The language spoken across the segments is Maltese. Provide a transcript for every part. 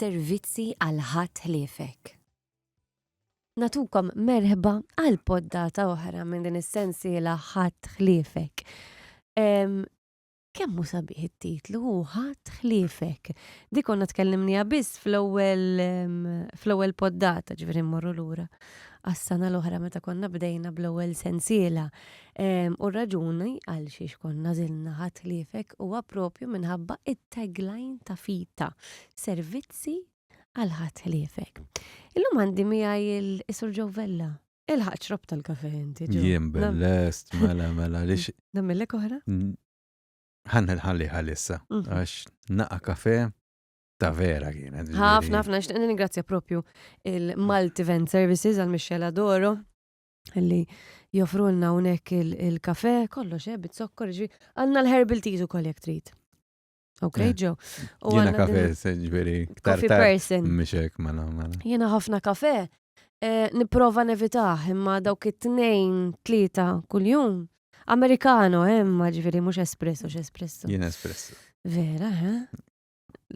Servizzi għal ħadd ħliefek. Natukom merħba għal poddata oħra minn din is-sensiela ħadd ħliefek. Kemm hu sabiħ it-titlu hu ħadd ħliefek. Di konna tkellimniha biss fl-ewwel fl-ewwel poddata, ġifieri mmorru lura għas-sena l-oħra meta konna bdejna bl-ewwel sensiela. U r-raġuni għal xiex konna żilna ħadd ħliefek huwa propju minħabba it-tagline ta' Fita, servizzi għal ħadd ħliefek. Illum għandi miegħi il-Sur Joe Vella. Ilħaq xrob tal-kafe inti, Joe. Jien bil-lest, mela, mela, lix. Nammillek oħra? Ħan nħalli ħalissa, għax naqa kafe ta' vera kienet. Ħafna, ħafna, nixtieq ningrazzja propju il-Multi Event Services għal Michela Doro li joffrulna hawnhekk il-kafe, kollox, eh, bit-zokkor, ġifieri, għandna l-herbal teas ukoll jekk trid. Ok, eh, Joe. Jiena kafe, ġifieri, Coffee person. Mhix mela, mela. Jiena ħafna kafe. Eh, nipprova nevitah, imma dawk it-tnejn, tlieta kuljum. Americano, eh, imma ġifieri mhux espresso, x'espresso. Jiena espresso. Vera, eh?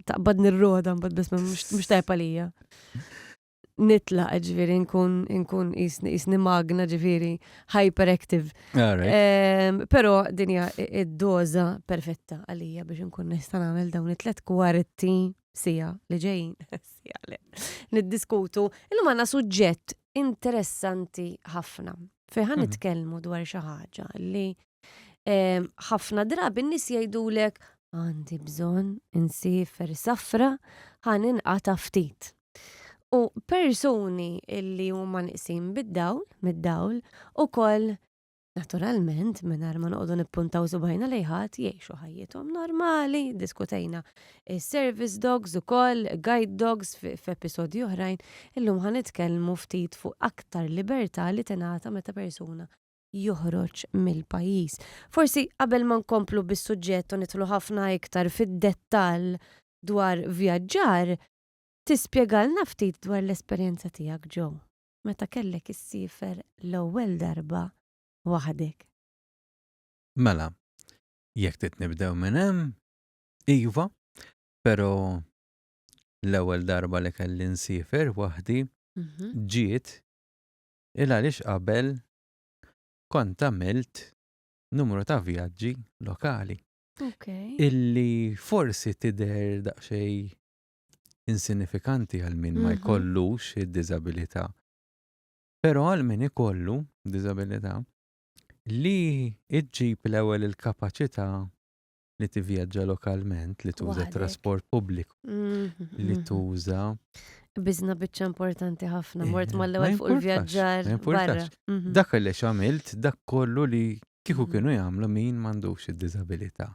Taqbad nirroda, mbagħad biss mhux tajba lija. Nitlaq ġifieri nkun nkun isni magna ġifieri hyperactive. Però din hija id-doża perfetta għalija biex nkun nista' nagħmel dawn it-tlet kwarti sija li ġejjin. Sija le. Niddiskutu. Illum għandna suġġett interessanti ħafna. Fejn ħa nitkellmu dwar xi ħaġa li ħafna drabi n-nies jgħidulek għandi bżonn insiefer safra ħa ninqata' ftit. U persuni illi huma nieqsin bid-dawl, mid-dawl, ukoll naturalment mingħajr ma noqogħdu nippuntaw subgħajna lejn ħadd jgħixu ħajjithom normali, diskutejna is-service dogs ukoll, guide dogs f'episodji oħrajn, illum ħa nitkellmu ftit fuq aktar libertà li tingħata meta persuna joħroġ mill-pajjiż. Forsi qabel ma nkomplu bis-suġġett u nidħlu ħafna iktar fid-dettall dwar vjaġġar, tispjegalna ftit dwar l-esperjenza tiegħek Joe, meta kellek issiefer l-ewwel darba waħdek. Mela, jekk trid nibdew minn hemm, iva, però l-ewwel darba li kelli nsiefer waħdi mhm. ġiet il għaliex qabel kont għamilt numru ta' vjaġġi lokali. Okay. Illi forsi tidher daqsxejn insinifikanti għal min ma mhm. jkollux id-diżabilità. Però għal min ikollu diżabilità li iġġib l-ewwel il-kapaċità li tivvjaġġa lokalment, li tuża trasport pubbliku, mhm, li mhm. tuża. Bizna biċċa importanti ħafna, mort eh, mal-ewwel fuq il-vjaġġar. Mhm. Dak li xamilt, dak kollu li kieku kienu jagħmlu min m'għandux id-diżabilità.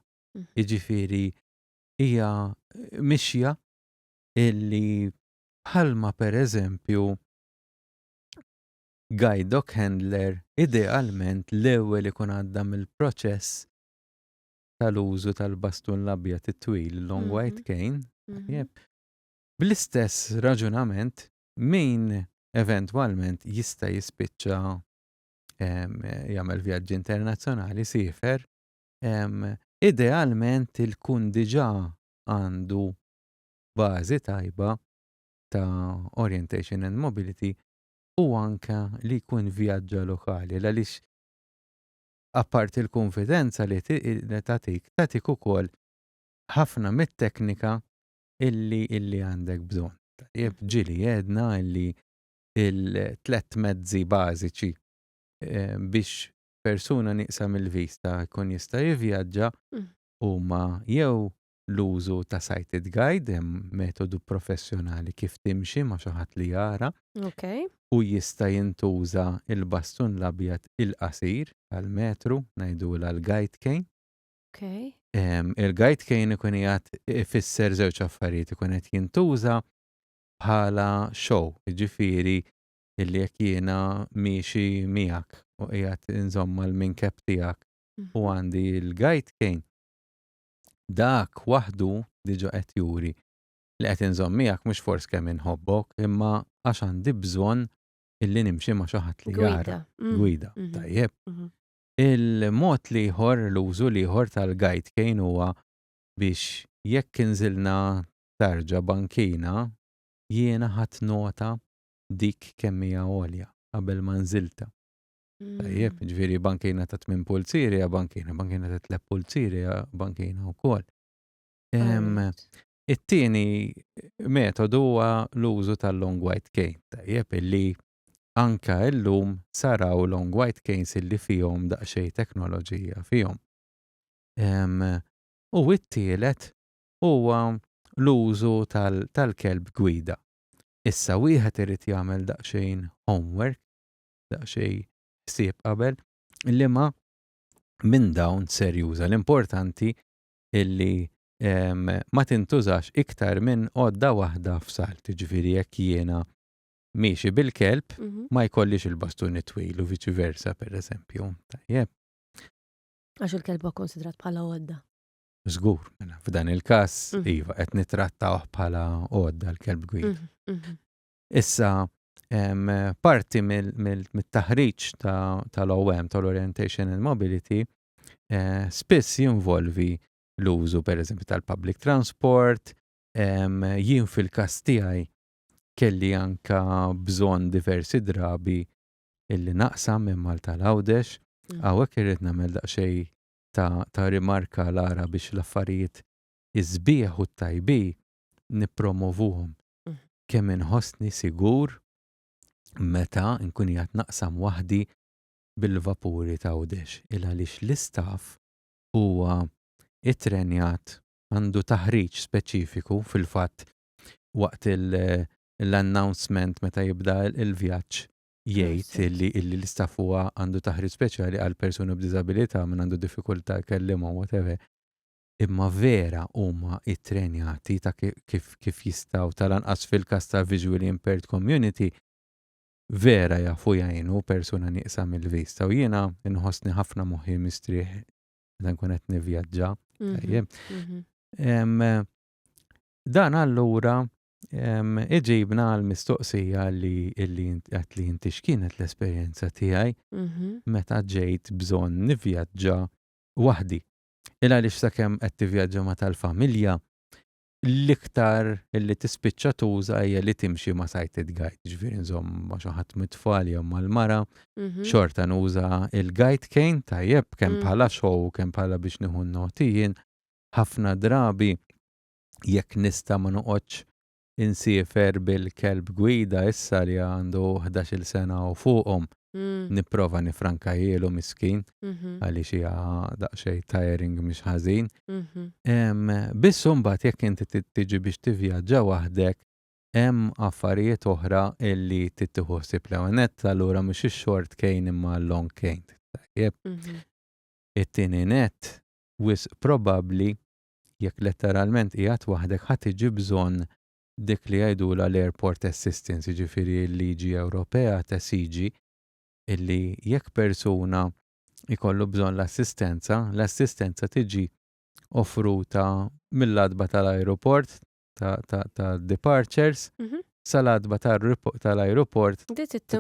Jiġifieri hija mixja illi bħalma pereżempju guide dog handler idealment l-ewwel ikun għadda mill-proċess tal-użu tal-bastun l-abjad it-twil, long mhm. white cane, mhm. bl-istess raġunament min eventwalment jista' jispiċċa jagħmel vjaġġi internazzjonali siefer, idealment il-kun diġà għandu bażi tajba ta' orientation and mobility u anke li jkun vjaġġa lokali għaliex apparti l-kunfidenza li tagħtik, tagħtik ukoll ħafna mit-teknika illi illi għandek bżonn. Tajjeb, ġieli għedna illi il-tlet mezzi bażiċi eh, biex persuna nieqsa mill-vista jkun jista' jivvjaġġa mm. huma jew l-użu ta' sighted guide, hemm metodu professjonali kif timxi ma' xi ħadd li jara. Okay. U jista' jintuża il-bastun l-abjad il-qasir tal-metru, ngħidulha l-guide cane. Okay. Il-guide cane ikun qiegħed ifisser żewġ affarijiet, ikun qed jintuża bħala show, jiġifieri illi jekk jiena miexi miegħek u qiegħed inżomm mal-minkeb tiegħek u mhm. għandi l-guide cane, Dak waħdu diġa qed juri li qed inżomm miegħek mhux fors kemm inħobbok imma għax għandi bżonn illi nimxi ma' xi ħadd li jara. Mm. Gwida. Mhm. Tajjeb. Mhm. Il-mod l-ieħor, l-użu l-ieħor tal-guide cane huwa biex jekk inżilna tarġa bankina. Jiena ħadt nota dik kemm hija għolja qabel ma nżiltha. Tajjeb, ġifieri bankina ta' 8 pulzieri hija bankina, bankina ta' 3 pulzieri hija bankina wkoll. It-tieni metodu huwa l-użu tal-long white cane, tajjeb, illi anka illum saraw long white canes illi fihom daqsxejn teknoloġija fihom. U t-tielet huwa l-użu tal-kelb gwida. Issa wieħed irid jagħmel daqsxejn homework, daqsxejn ħsieb qabel, liema minn dawn ser juża. L-importanti illi ma tintużax iktar minn għodda waħda f'salt, jiġifieri jekk jiena miexi bil-kelb ma jkollix il-bastun it-twil u viċi versa pereżempju. Tajjeb. Għax il-kelb huwa konsidrat bħala għodda. Żgur, mela, f'dan il-każ, iva, qed nittrattawh bħala għodda l-kelb gwida. Issa, parti mit-taħriġ tal-OM, tal-Orientation and Mobility, eh, spiss jinvolvi l-użu pereżempju tal-public transport, jien fil-każ tiegħi kelli anka bżonn diversi drabi illi naqsam minn Malta l-Għawdex. Hawnhekk irrid nagħmel daqsxejn ta', ta rimarka Lara biex l-affarijiet is-sbieħ u t-tajbi nippromovuhom. Kemm inħossni sigur meta nkun qiegħed naqsam waħdi bil-vapuri ta' Għawdex il għaliex l-istaff huwa ittrenjat għandu taħriġ speċifiku fil-fatt waqt l-announcement meta jibda il-vjaġġ jgħid illi illi l-istaff huwa għandu taħriġ speċjali għal persuni b'diżabilità min għandu diffikultà jkellimhom whatever. Imma vera huma ittrenjati ta' kif kif jistgħu tal-anqas fil-każ ta' visually impaired community vera jafu jgħinu persuna nieqsa mill-vista u jiena nħossni ħafna moħħi mistrieħ meta nkun qed nivvjaġġa. Tajjeb. Dan allura iġibna għal mistoqsija li li għat li inti x'kienet l-esperjenza tiegħi meta ġejt bżonn nivvjaġġa waħdi. Il għaliex sakemm qed tivvjaġġa ma' tal-familja, l-iktar li tispiċċa tuża hija li timxi ma' sighted guide, ġifieri nżomm ma' xi ħadd mit-tfal jew mal-mara, xorta nuża il-guide cane tajjeb kemm bħala show kemm bħala biex nieħu n-noti jien ħafna drabi jekk nista' ma noqgħodx insiefer bil-kelb gwida issa li għandu 11-il sena u fuqhom, nipprova nifrankajielu miskin għaliex hija daqsxejn tiring mhix ħażin. Biss imbagħad jekk inti tiġi biex tivvjaġġa waħdek, hemm affarijiet oħra illi trid tieħu ħsieb l-ewwel nett allura mhux ix-short cane imma l-long cane. Tajjeb. It-tieni nett, wisq probabbli jekk letteralment qiegħed waħdek ħa tiġi bżonn dik li jgħidulha l-airport assistance, jiġifieri l-liġi Ewropea tesiġi illi jekk persuna jkollu bżonn l-assistenza, l-assistenza tiġi offruta mill-għatba tal-ajruport ta' departures sal-għatba tal-ajruport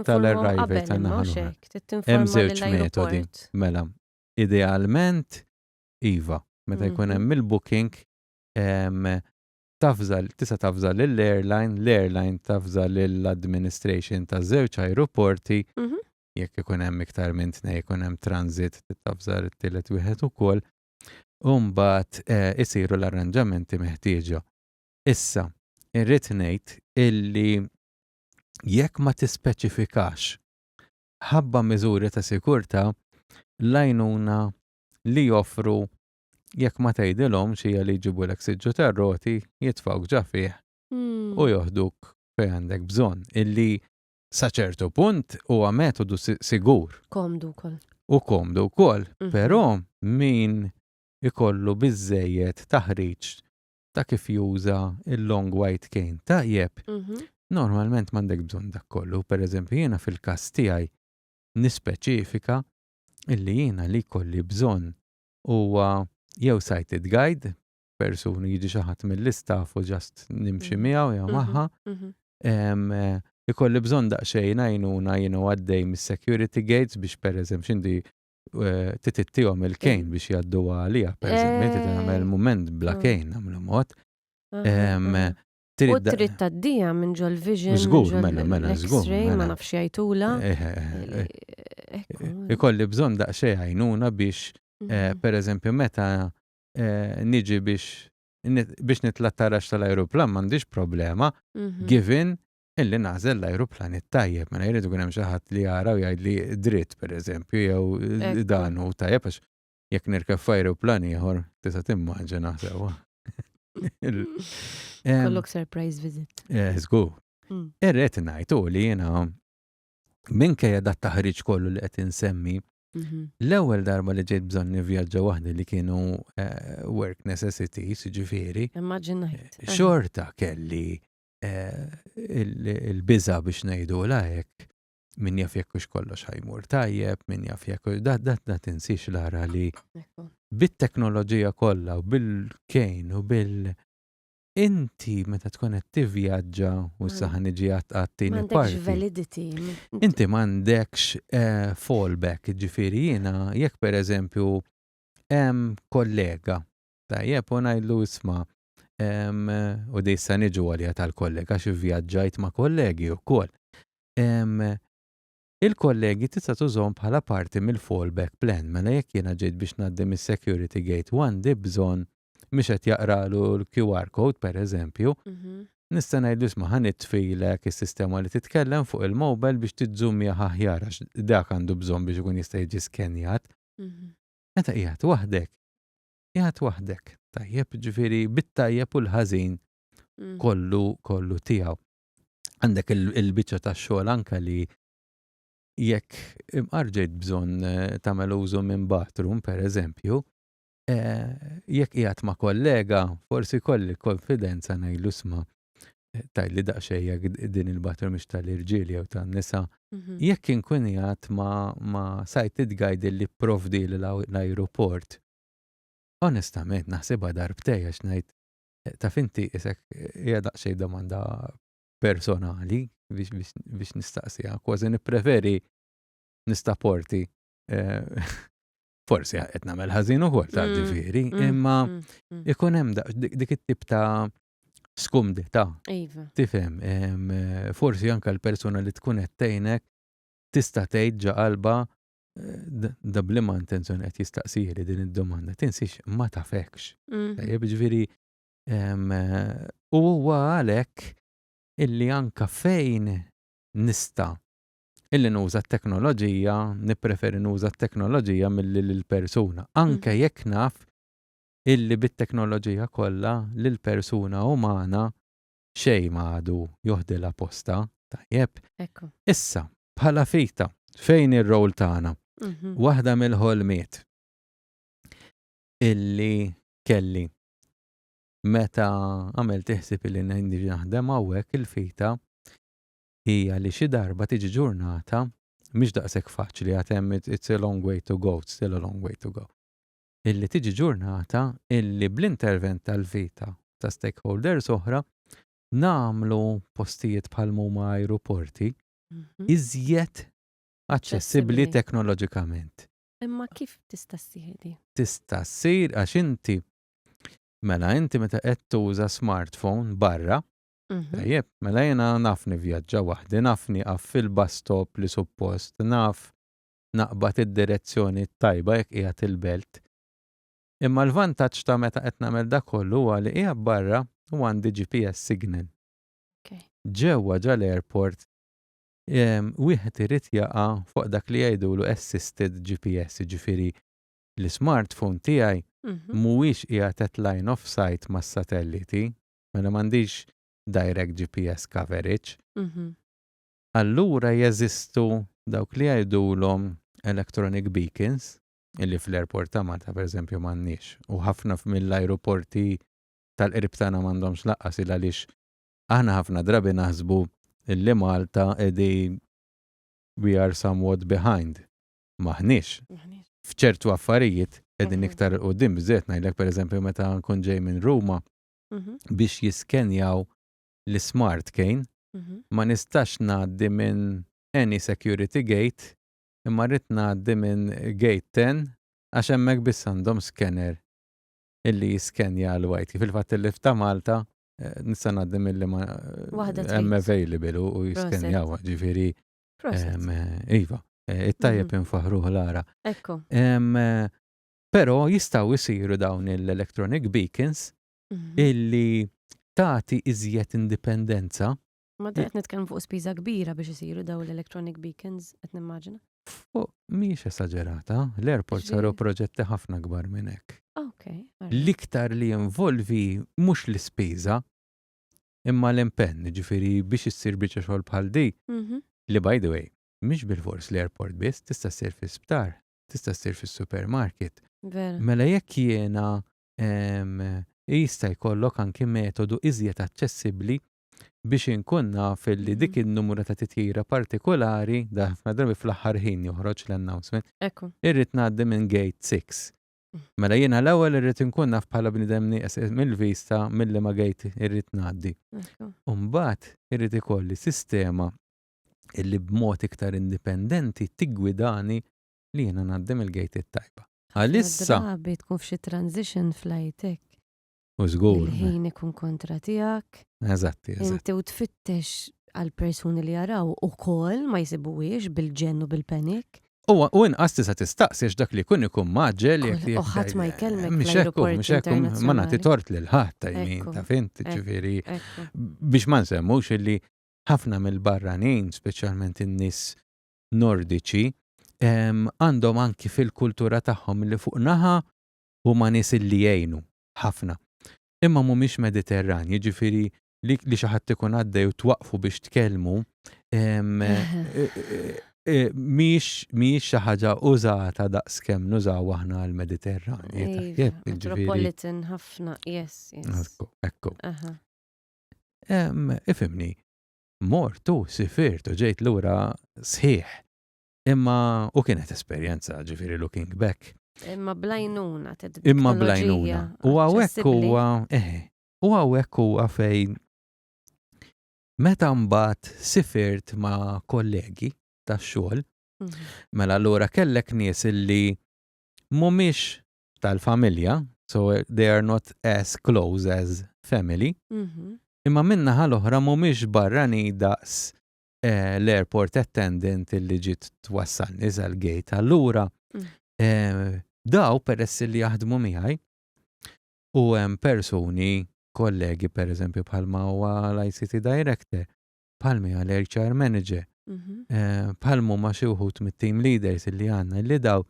tal-arrival tan-naħa l-oħra. Hemm żewġ metodi. Mela, idealment Iva, meta jkun hemm il-booking, tafża, tista' tafża lill-airline, l-airline tafża lill-administration ta' żewġ ajruporti, jekk ikun hemm iktar minn tnej ikun hemm transit tafża t-tielet wieħed ukoll, u mbagħad eh, isiru l-arranġamenti meħtieġa. Issa, irrid ngħid illi jekk ma tispeċifikax ħabba miżuri ta' sikurtà l-għajnuna li joffru jekk ma tgħidilhomx hija li jġibulek siġġu tar-roti, jitfgħuk ġa fih u joħduk fejn għandek bżonn. Illi sa ċertu punt huwa metodu sigur. Komdu wkoll. U komdu wkoll, però min ikollu biżżejjed taħriġ ta' kif juża il-long white cane tajjeb, normalment m'għandek bżonn dak kollu. Pereżempju jiena fil-każ tiegħi nispeċifika illi jiena li jkolli bżonn huwa jew sighted guide, persuni jiġi xi ħadd mill-istaff u just nimxi miegħu jew magħha. Ikolli bżonn daqsxejn għajnuna jien u għaddej mis-security gates biex pereżempju x'inti eh, titittihom il-kejn biex jgħaddu għalija, pereżempju, inti tagħmel mument bla kejn nagħmlu mod. U trid tgħaddiha minn ġol-vision, Żgur, mela, mela, żgur. X-ray, ma mela. nafx jgħidulha. Eh, eh, eh, Ikolli bżonn daqsxejn għajnuna biex, per eżempju, meta niġi biex biex nitla' taraġ tal-ajruplan m'għandix problema, given illi nagħżel l-ajruplan it-tajjeb, mela jrid ikun hemm xi ħadd li jara u jgħidli dritt pereżempju jew dan hu tajjeb għax jekk nirkeb f'ajruplan ieħor tista' timmaġina sewwa. Kollok surprise visit. Eh, żgur. Irrid ngħid u li jiena minkejja dat taħriġ kollu li qed insemmi, l-ewwel darba li ġejt bżonn nivvjaġġa waħdi li kienu eh, work necessities, ġifieri. Immaġinajt. Eh, xorta kelli eh, il-biża biex ngħidu hekk min jaf jekk hux kollox ħajmur tajjeb, min jaf jekk da da da tinsix lara li bit-teknoloġija kollha u bil-kejn u bil inti meta tkun qed tivvjaġġa u issa ħa niġi għat-tieni parti. validity. Inti m'għandekx eh, fallback, ġifieri jiena jekk pereżempju hemm kollega tajjeb u ngħidlu isma' u di issa niġu għalija tal-kollega xi vjaġġajt ma' kollegi wkoll. Il-kollegi tista' tużhom bħala parti mill-fallback plan, mela jekk jiena ġejt biex ngħaddi mis-security gate u għandi bżonn mhix qed jaqralu l-QR code pereżempju, nista' ngħidlu isma' ħa nitfilek is-sistema li titkellem fuq il-mobile biex tiżżumjah aħjar għax dak għandu bżonn biex ikun jista' jiġi skenjat. Meta qiegħed waħdek, qiegħed waħdek. Tajjeb, ġifieri bit-tajjeb u l-ħażin kollu kollu tiegħu. Għandek il-biċċa tax-xogħol anke li jekk imqar ġejt bżonn eh, tagħmel użu minn bathroom pereżempju, eh, jekk qiegħed ma' kollega, forsi kolli konfidenza ngħidlu isma' eh, tajli daqsxejn jekk din il-bathroom mhix tal-irġiel jew tan-nisa. Jekk inkun qiegħed ma' ma' sighted guide li pprovdi l-ajruport, onestament naħsibha darbtej għax ngħid taf inti isek hija daqsxejn domanda personali biex, biex, biex nistaqsiha, kważi nippreferi nistaporti eh, forsi qed nagħmel ħażin ukoll ta' ġifieri, imma ikun hemm dik it-tip ta' skumdità. Iva. Tifhem, forsi anke l-persuna li tkun qed tgħinek tista' tgħid ġa qalba eh, da bliema intenzjoni qed jistaqsili din id-domanda. Tinsix ma tafekx. Tajjeb, ġifieri u huwa għalhekk illi anka fejn nista' illi nuża t-teknoloġija, nippreferi nuża t-teknoloġija milli lill-persuna. Anke jekk naf illi bit-teknoloġija kollha lill-persuna umana xejn ma għadu joħdilha postha. Tajjeb. Ekku. Issa, bħala fita, fejn ir-rol tagħna? Waħda mill-ħolmiet illi kelli meta għamilt iħsib illi niġi naħdem hawnhekk il-fita hija li xi darba tiġi ġurnata mhix daqshekk faċli għad hemm it's a long way to go, it's still a long way to go. Illi tiġi ġurnata illi bl-intervent tal-vita ta' stakeholders oħra nagħmlu postijiet bħal huma ajruporti iżjed aċċessibbli Aċċessibbli. teknoloġikament. Imma kif tista' ssir di? Tista' ssir għax inti mela inti meta qed tuża smartphone barra, tajjeb, mela jiena naf nivvjaġġa waħdi, naf nieqaf fil-bus stop li suppost, naf naqbad id-direzzjoni tajba jekk qiegħed il-belt. Imma l-vantaġġ ta' meta qed nagħmel dak kollu huwa li qiegħed barra u għandi GPS signal. Ġewwa ġa l-airport wieħed irid jaqa' fuq dak li jgħidulu assisted GPS, jiġifieri l-smartphone tiegħi mhuwiex qiegħed at line of sight mas-satelliti, mela m'għandix direct GPS coverage. Allura jeżistu dawk li jgħidulhom electronic beacons, illi fl-airport ta' Malta pereżempju m'għandniex, u ħafna mill-ajruporti tal-qrib tagħna m'għandhomx lanqas il għaliex aħna ħafna drabi naħsbu illi Malta qegħdin we are somewhat behind. M'aħniex. F'ċertu affarijiet qegħdin iktar 'il quddiem biżżejjed ngħidlek pereżempju meta nkun ġej minn Ruma biex jiskenjaw l-smart cane ma nistax ngħaddi minn any security gate imma rrid ngħaddi minn gate 10 għax hemmhekk biss għandhom scanner illi jiskenja l-white. Fil-fatt il-lift ta' Malta. eh, nista' ngħaddi milli ma Waħda hemm trid. available u jiskenjawha, ġifieri Proset. iva, it-tajjeb infaħruh l-ara. Ekku. Però jistgħu jsiru dawn l-electronic beacons illi tagħti iżjed indipendenza. Ma da qed nitkellmu fuq spiża kbira biex isiru daw l-electronic beacons, qed nimmaġina. Fuq mhijiex esaġerata, l-airport saru Ġifieri- proġetti ħafna kbar minn hekk. Ok. Alright. L-iktar li jinvolvi mhux l-ispiża, imma l-impenn, ġifieri biex issir biċċa xogħol bħal di, li by the way, mhix bilfors l-airport biss, tista' ssir fi-sptar, tista' ssir fis-supermarket. Vera. Mela jekk jiena jista' jkollok anki metodu iżjed aċċessibbli biex inkun naf li dik in-numru ta' titjira partikolari, da ħafna drabi fl-aħħar ħin joħroġ l-announcement, Ekku. irrid ngħaddi minn gate 6. Mela jiena l-ewwel irrid inkun naf bħala bniedem nieqes mill-vista milli ma gate irrid ngħaddi. Ekku. U mbagħad irrid ikolli sistema illi b'mod iktar indipendenti tiggwidani li jiena ngħaddi mill-gate it-tajba. Għalissa Drabi tkun f'xi transition flight hekk. U żgur. Il-ħin ikun kontra tiegħek. Eżatti, eżatt. Inti u tfittex għal persuni li jaraw ukoll ma jsibuhiex bil-ġenn u bil-panic. U inqas tista' tistaqsi għax dak li jkun ikun mgħaġġel jekk U ħadd ma jkellmek Mhix hekk, fl-ajruport mhux hekk, ma nagħti internazzjonali. tort lil ħadd, I mean, Ekku, ta' fint, ekku. ġifieri Ekku. biex ma nsemmux illi ħafna mill-barranin, speċjalment in-nies nordiċi, għandhom anki fil-kultura tagħhom li fuq naħa huma nies illi jgħinu ħafna. Imma mhumiex Mediterran, jiġifieri li xi ħadd ikun għaddej u twaqfu biex tkellmu, mhijiex xi ħaġa użata daqskemm nużaw aħna l-Mediterran. Iva, Tajjeb, jiġifieri. Metropolitan ħafna, yes. Ekku, ekku. Aha. Ifhimni, mortu, sifirt u ġejt lura sħiħ. Imma u kienet esperjenza, ġifieri looking back. Imma bl-għajnuna, Imma bl-għajnuna. U hawnhekk aċċessibbli. huwa, u hawnhekk huwa fejn meta mbagħad sifirt ma' kollegi tax-xogħol, mela allura kellek nies illi mhumiex tal-familja, so they are not as close as family, imma min-naħa l-oħra mhumiex barrani daqs l-airport attendant illi ġiet twassalni sal-gate. Allura daw peress li jaħdmu miegħi u hemm persuni kollegi per eżempju bħalma huwa l-ICT Director, bħalma hija l-HR Manager, bħalma huma xi wħud mit-team leaders illi għandna illi daw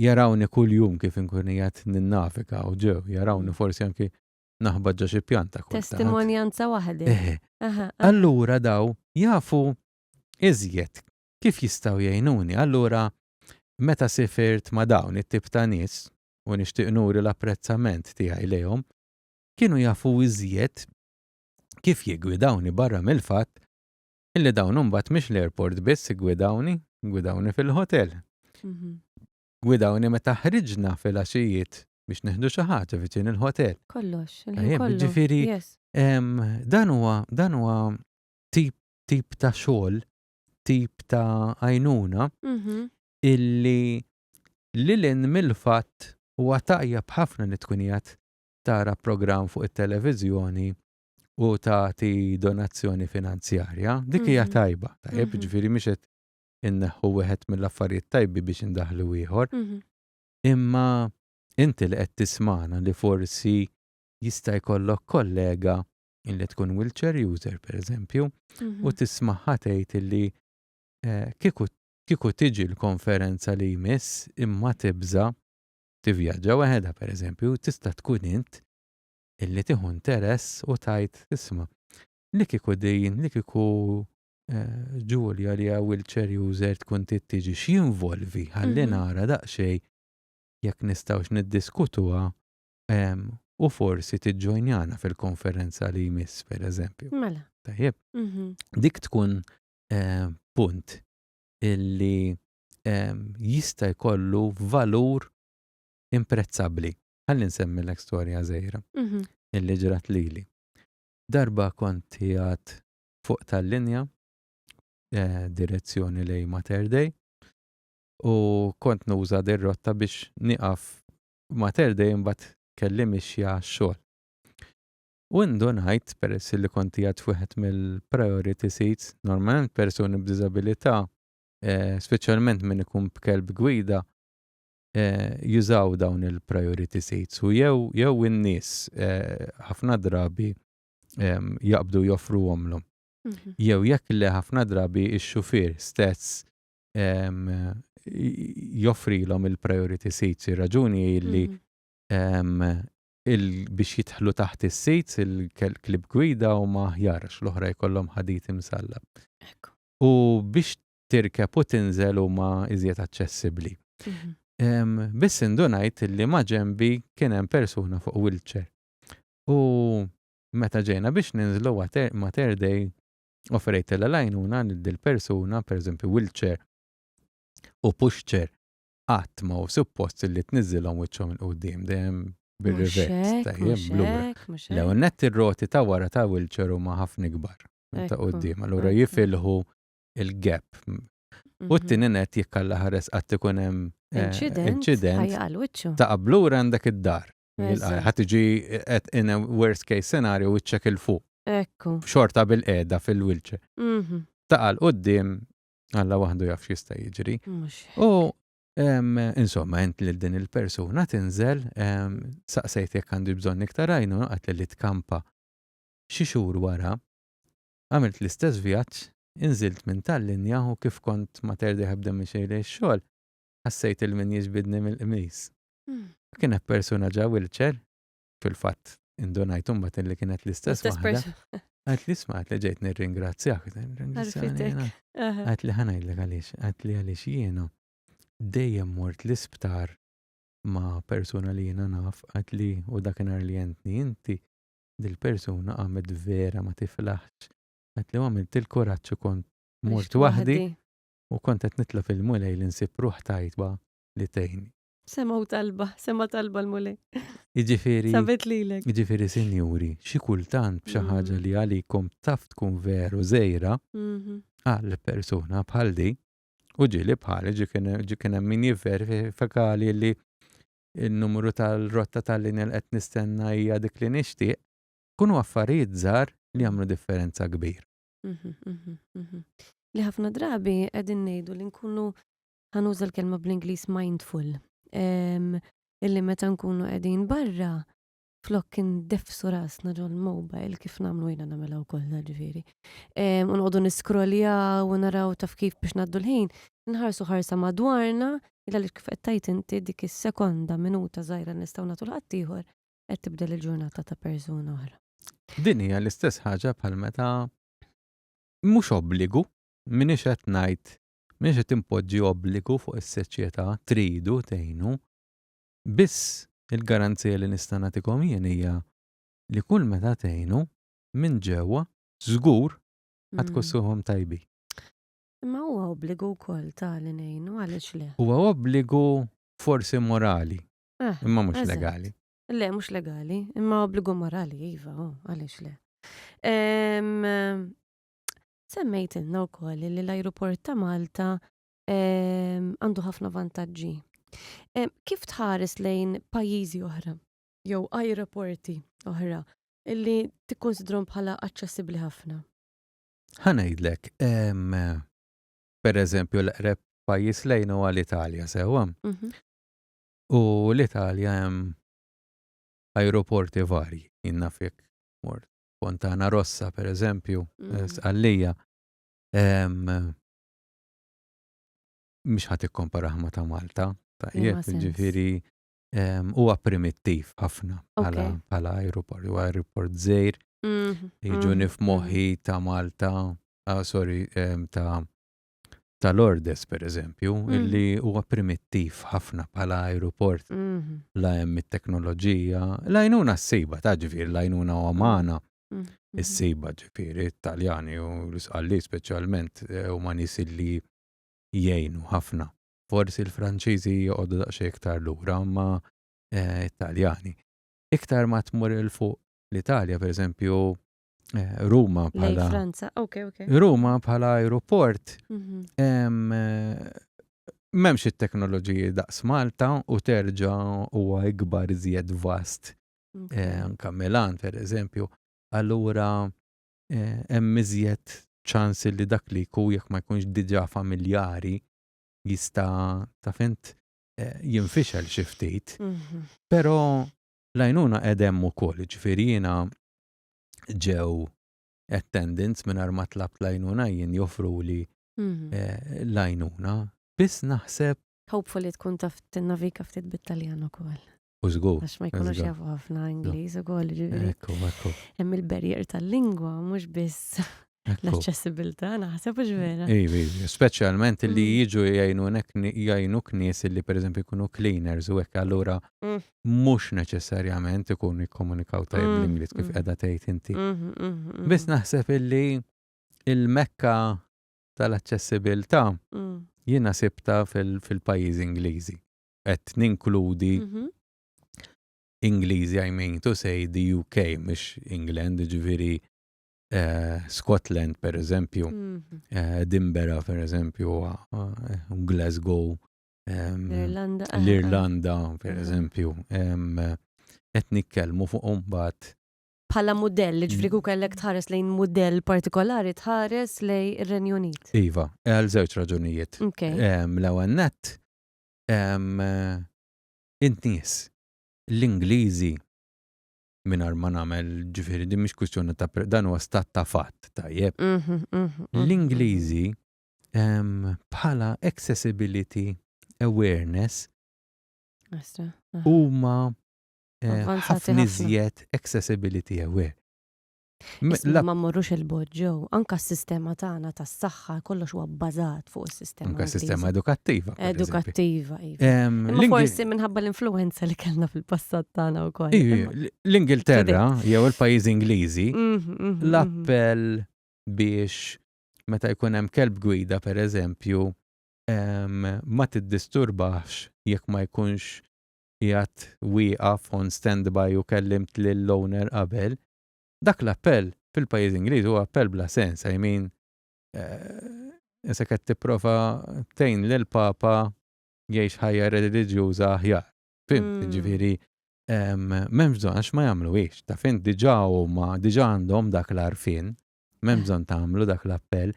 jarawni kuljum kif inkun qiegħed ninnavika u ġew, jarawni forsi anki naħbat ġo xi pjanta kultant. Testimonjanza waħda. Eħe. Aha. Allura daw jafu iżjed kif jistgħu jgħinuni. Allura meta sifirt ma' dawn it-tip ta' nies u nixtieq nuri l-apprezzament tiegħi lejhom, kienu jafu iżjed kif jiggwidawni barra mill-fatt illi dawn imbagħad mhix l-airport biss iggwidawni, gwidawni fil-hotel. Gwidawni meta ħriġna fil-għaxijiet biex nieħdu xi ħaġa viċin il-hotel. Kollox, il-ħin Tajjeb, kollu. ġifieri, Yes. dan huwa tip ta' xogħol, tip ta' għajnuna illi lil hinn mill-fatt huwa tajjeb ħafna li tkun qiegħed tara programm fuq it-televiżjoni u tagħti donazzjoni finanzjarja. Dik hija tajba, tajjeb, ġifieri mhix qed inneħħu wieħed mill-affarijiet tajbi biex indaħlu ieħor. Imma inti li qed tismana li forsi jista' jkollok kollega illi tkun wheelchair user per eżempju, u tismaħħa tgħid illi kieku tiġi l-konferenza li jmiss imma tibża tivvjaġġa waħedha per eżempju, tista' tkun int illi tieħu interess u tgħid isma' li kieku din, li kieku Giulia li hija wheelchair user tkun trid tiġi x'jinvolvi ħalli nara daqsxejn jekk nistgħux niddiskutuha u forsi tiġġojnjana fil-konferenza li jmiss per eżempju. Mela. Tajjeb. Dik tkun punt illi jista' jkollu valur imprezzabbli. Ħalli nsemmilek storja żgħira illi ġrat lili. Darba kont qiegħed fuq tal-linja direzzjoni lejn Mater Dei u kont nuża dir-rotta biex nieqaf Mater Dei imbagħad kelli mixja għax-xogħol. U indunajt, peress li kont qiegħed f'wieħed mill-priority seats, normalment persuni b'diżabilità, eh, speċjalment min ikun b'kelb gwida, eh, jużaw dawn il-priority seats u jew jew in-nies eh, ħafna drabi jaqbdu joffruhomlhom. Jew jekk le ħafna drabi x-xufier stess joffrilhom il-priority seats. Ir-raġuni hi li biex jidħlu taħt is-seats il-klieb gwida huma aħjar għax l-oħra jkollhom ħadid imsallab. U biex tirkeb u tinżel huma iżjed aċċessibbli. Biss indunajt li ma' ġenbi kien hemm persuna fuq wheelchair. U meta ġejna biex ninżlu Mater Dei offrejtilha l-għajnuna lil dil-persuna, pereżempju wheelchair u pushchair qatt ma hu suppost li tniżżilhom wiċċhom 'il quddiem, dejjem bir-reverse, tajjeb, b'lura. L-ewwel nett ir-roti ta' wara ta' wheelchair huma ħafna ikbar minn ta' quddiem, allura jifilħu il-gap. U t-tieni nett jekk Alla ħares qatt ikun hemm inċident, taqa' b'lura għandek id-dar. Ħa tiġi in a worst case scenario wiċċek 'il fuq. Ekku. Xorta bil-qiegħda fil-wheelchair. Taqa' 'l quddiem Alla waħdu jaf x'jista' jiġri. U insomma, ent lil din il-persuna tinżel, saqsejt jekk għandu bżonn iktar għajnuna, qaltli li tkampa. Xi xhur wara, għamilt l-istess vjaġġ, inżilt minn tal-linja u kif kont Mater Dei ħabda mixej lejn ix-xogħol, ħassejt il min jiġbidni mill-qmis. Kienet persuna ġa wheelchair, fil-fatt indunajt imbagħad illi kienet l-istess waħda. Għalt li isma' għalt li ġejt nirringrazzjak. Għalt li ħanajdlek għaliex, għalt li għaliex jiena dejjem mort l-isptar ma' persuna li jiena naf, għalt li u dakinhar li għentni inti, dil-persuna qamet vera ma tiflaħx. Għalt li għamilt il-kuraġġ u kont mort waħdi u kont qed nitlob il-Mulej li nsib ruħ tajba li tgħinni. Sema u talba, sema talba l-Mulej. Jiġifieri. Sabet lilek. Jiġifieri sinjuri, xi kultant b'xi ħaġa li għalikom taf tkun veru żgħira għal persuna bħal di, u ġieli bħali ġi kien hemm min jivverifikali li n-numru tal-rotta tal-linja li qed nistenna hija dik li nixtieq, kunu affarijiet żgħar li jagħmlu differenza kbira. Li ħafna drabi qegħdin ngħidu li nkunu ħa nuża l-kelma bl-Ingliż mindful, illi meta nkunu qegħdin barra flok indefsu rasna ġol mobile kif nagħmlu jiena nagħmilha wkoll ġifieri. U noqogħdu niskroljaw u naraw taf kif biex ngħaddu l-ħin, nħarsu ħarsa madwarna illa li kif qed tgħid inti dik is-sekonda minuta żgħira nistgħu nagħtu l-ħaddieħor qed tibdel il-ġurnata ta' persuna oħra. Din hija l-istess ħaġa bħal meta mhux obbligu, m'iniex qed ngħid M'iniex qed inpoġġi obbligu fuq is-soċjetà, tridu tgħinu. Biss il-garanzija li nista' nagħtikom jien hija li kull meta tgħinu, minn ġewwa żgur ħa tħossuhom tajbin. Imma huwa obbligu wkoll ta' li ngħinu, għaliex le? Huwa obbligu forsi morali, imma mhux legali. Le, mhux legali, imma obbligu morali, iva, għaliex le. Semmejtilna wkoll li l-ajruport ta' Malta għandu ħafna vantaġġi. Kif tħares lejn pajjiżi oħra jew ajruporti oħra illi tikkonsidrhom bħala aċċessibbli ħafna? Ħa ngħidlek, per eżempju l-eqreb pajjiż lejn huwa l-Italja sewwa. Mhm. U l-Italja hemm ajruporti varji, jien naf jekk mort Fontana Rossa, per eżempju, mm. Sqallija, mhix ħadd ikkomparaħ ma ta' Malta, tajjeb, ġifieri huwa primittiv ħafna bħala aeroport, huwa aeroport żgħir, mhm, jiġuni mhm, f'moħħi mhm. ta' Malta, ah, sorry, ta' ta' Lourdes per eżempju, mm. illi huwa primittiv ħafna bħala aeroport. Mm -hmm. La hemm it-teknoloġija, l-għajnuna s-sejba ta' ġifieri l-għajnuna umana. Mm -hmm. Is-sejba ġifieri Taljani u l-Isqalli speċjalment eh, huma nies illi jgħinu ħafna. Forsi l-Franċiżi joqogħdu daqsxejn iktar lura, ma eh, Taljani. Iktar ma tmur il fuq l-Italja, per eżempju, Eh, Ruma bħala. Franza, ok, ok. Ruma bħala aeroport. Mhm. Eh, m'hemmx it-teknoloġiji daqs Malta u terġa' huwa ikbar iżjed vast. Eh, anka Milan, per eżempju. Allura eh, hemm iżjed ċans li dak li jkun jekk ma jkunx diġà familjari jista' taf int eh, jinfixel xi ftit. Però l-għajnuna qed hemm ukoll, ġifieri jiena ġew attendants mingħajr ma tlabt l-għajnuna jien joffruli eh, l-għajnuna. Biss naħseb Hopefully tkun taf tinnaviga ftit bit-Taljan ukoll. U żgur. Għax ma jkunux jafu ħafna Ingliż ukoll, ġifieri. Ekku, ekku. Hemm il-barrier tal-lingwa mhux biss l-aċċessibilità, naħseb hux vera. Ivi, speċjalment li jiġu jgħinunek jgħinuk nies li pereżempju jkunu cleaners u hekk allura mhux neċessarjament ikunu jikkomunikaw tajjeb bl-Ingliż kif qiegħda tgħid inti. Biss naħseb illi il-mekka tal-aċċessibilità jiena sibta fil-pajjiżi Ingliżi. Qed ninkludi Ingliżi, I mean to say the UK, mhux England, ġifieri Scotland per eżempju, Edinburgh per eżempju, Glasgow, L-Irlanda. l-Irlanda per eżempju, qed nitkellmu fuq imbagħad Bħala mudell, ġifieri kieku kellek tħares lejn mudell partikolari, tħares lejn ir-Renju Unit. Iva, għal żewġ raġunijiet. L-ewwel nett, in-nies, l-Ingliżi, mingħajr ma nagħmel ġifieri din mhix kwistjoni ta' dan huwa stat ta' fatt, tajjeb. L-Ingliżi bħala accessibility awareness huma Avvanzati ħafna ħafna. iżjed accessibility aware. Isma' ma mmorrux il-bogħod ġew, anka s-sistema tagħna tas-saħħa kollox huwa bbażat fuq is-sistema Anka s-sistema Ingliża. edukattiva, per eżempju. Edukattiva, iva. Imma forsi minħabba l-influenza li kellna fil-passat tagħna wkoll. Ivi, Imma l-Ingilterra jew il-pajjiżi Ingliżi l-appell biex meta jkun hemm kelb gwida per eżempju ma tiddisturbax jekk ma jkunx qiegħed wieqaf on standby u kellimt lill-owner qabel, dak l-appell fil-pajjiż Ingliż huwa appell bla sens. I mean, issa qed tipprova tgħin lil Papa jgħix ħajja reliġjuża aħjar. Fhimt, ġifieri m'hemmx bżonn għax ma jagħmluhiex. Taf int diġà huma diġà għandhom dak l-għarfien, m'hemm bżonn tagħmlu dak l-appell.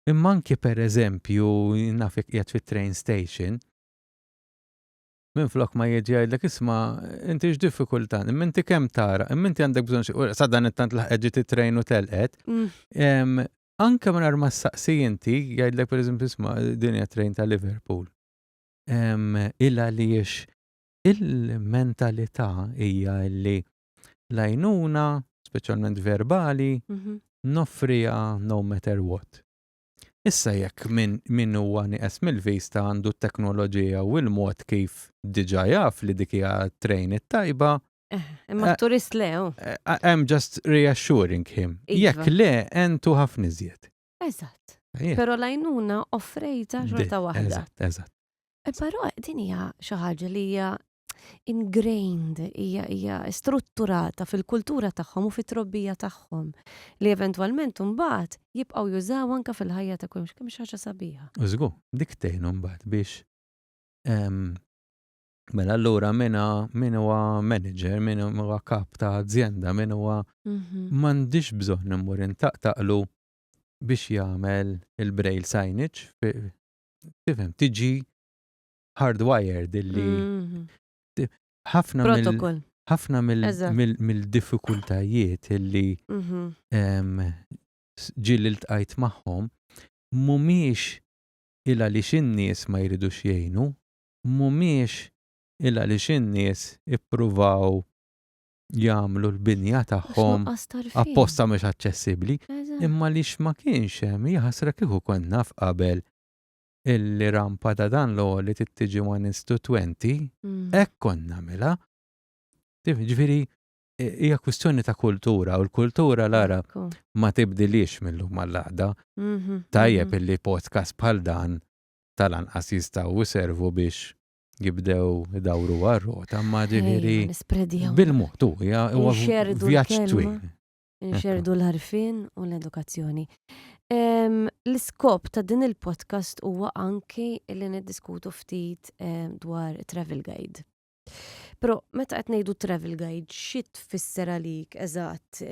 Imma anki per eżempju, naf jekk qiegħed fit-train station, minn flok ma jiġi jgħidlek isma' inti x'diffikultà, imma inti kemm tara, imma inti għandek bżonn xi, sa dan it-tant laħqet ġiet it-train u telqet. Anke mingħajr ma ssaqsi inti, jgħidlek per eżempju isma' din hija train ta' Liverpool. Il għaliex il-mentalità hija li l-għajnuna, speċjalment verbali, noffriha no matter what. Issa jekk min huwa nieqes mill-vista għandu t-teknoloġija u l-mod kif diġà jaf li dik hija train it-tajba. Imma turist le. Oh. I'm just reassuring him. Jekk le, entu ħafna iżjed. Eżatt. Però l-għajnuna offrejta xorta waħda. Eżatt, eżatt. Però din hija xi ħaġa li hija ingrained, hija strutturata fil-kultura tagħhom u fit-trobbija tagħhom li eventwalment imbagħad jibqgħu jużaw anke fil-ħajja ta' kuljum kemm xi ħaġa sabiħa. U żgur, dik tgħinu mbagħad biex mela allura min huwa manager, min huwa kap ta' azienda, min huwa m'għandix bżonn immur intaqtaqlu biex jagħmel il-braille signage. Tifhem, tiġi hardwired illi ħafna Protokoll. ħafna mill-diffikultajiet illi ġieli ltqajt magħhom mhumiex il għaliex in-nies ma jridux jgħinu, mhumiex il għaliex in-nies ippruvaw jagħmlu l-binja tagħhom Nuqqas t'għarfien. apposta mhux aċċessibbli, imma għaliex ma kienx hemm jaħasra kieku konna naf qabel illi rampa ta' dan l-għoli tittiġi 1 to 20, hekk konna nagħmilha. Ġifieri, hija kwistjoni ta' kultura u l-kultura Lara ma tibdilix mill-lum għall-għada. Tajjeb illi podcast bħal dan tal-anqas jistgħu jservu biex jibdew idawru għar-rota, ma ġifieri Nispredjaw. bil-mod hija huwa Inxerdu vjaġġ l-kelma. twil. Inxerdu l-għarfien u l-edukazzjoni. L-iskop ta' din il-podcast huwa anki li niddiskutu ftit dwar travel guide. Però meta qed ngħidu travel guide, xi tfisser għalik eżatt?